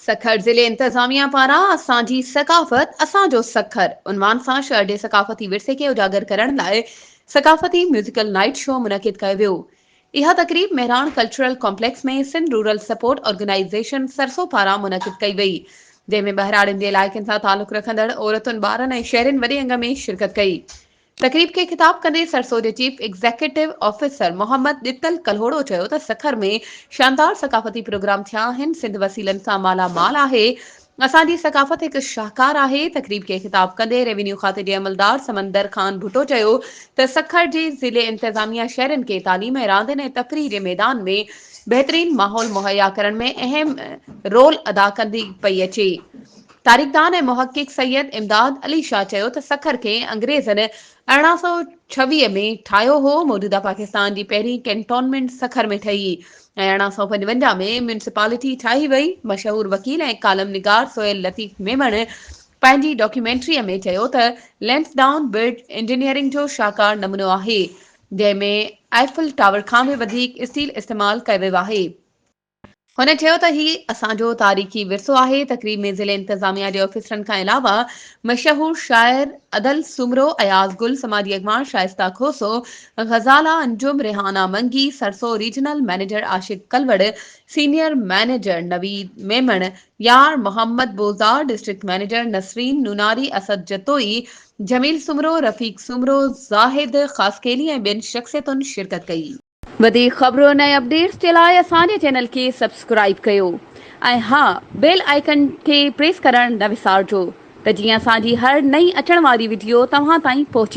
سکر ضلعي انتظاميا پاران اسان جي ثقافت اسان جو سکر عنوان سان شهر جي ثقافتي ورثي کي اجاگر ڪرڻ لاء ثقافتي ميوزيڪل نائيٽ شو منعقد ڪيو ويو. اها تقريب Mehran cultural complex ۾ Sindh rural support organisation SRSO پاران منعقد ڪئي وئي، جنهن ۾ ٻهراڙين جي علائقن سان تعلق رکندڙ عورتن، ٻارن ۽ شهرين وڏي انگ ۾ شرڪت ڪئي. تقريب کي خطاب ڪندي سرسو جي chief executive officer Muhammad Dittal Kalhoro چيو ته سکر ۾ شاندار ثقافتي پروگرام ٿيا آهن، سنڌ وسيلن سان مالا مال آهي، اسان جي ثقافت هڪ شاهڪار آهي، تقريب کي خطاب ڪندي ريونيو کاتي جي عملدار سمندر خان ڀٽو چيو ته سکر جي ضلعي انتظاميا شهرين کي تعليم ۽ راندين ۽ تفريح جي ميدان ۾ بهترين ماحول مهيا ڪرڻ ۾ اهم رول ادا ڪندي پئي اچي. تاريخدان ۽ محقق سيد امداد علي شاهه چيو ته سکر کي انگريزن 1826 ۾ ٺاهيو هو، موجوده پاڪستان جي پهرين ڪينٽونمينٽ سکر ۾ ٺهي ۽ 1855 ۾ ميونسپالٽي ٺاهي وئي. مشهور وڪيل ۽ ڪالم نگار سهيل لطيف ميمڻ پنهنجي ڊاڪيومينٽريء ۾ چيو ته لينسڊائون برج انجنيئرنگ جو شاهڪار نمونو آهي، جنهن ۾ ايفل ٽاور کان به وڌيڪ اسٽيل استعمال ڪيو ويو آهي. هن چيو ته هي اسان جو تاريخي ورثو آهي، تقريب ۾ ضلعي انتظاميا جي آفيسرن کان علاوه مشهور شاعر ادل سومرو، اياز گل، سماجي اڳواڻ Shaista Khoso, Ghazala Anjum, Rehana Mangi, SRSO regional manager Ashiq Kalwar, senior manager Naveed Memon, Yar Muhammad Bozdar, district manager Nasreen Nonari, Asad Jatoi, Jamil Soomro, Rafiq Soomro, Zahid Khaskheli ۽ ٻين شخصيتن شرڪت ڪئي. وڌيڪ خبرن ۽ اپڊيٽس جي لاء اسان جي چينل کي سبسڪرائيب ڪيو ۽ ها بيل آئيڪن کي پريس ڪرڻ نه وسارجو ته جيئن اسان جي هر نئين اچڻ واري وڊيو توهان تائين پهچي.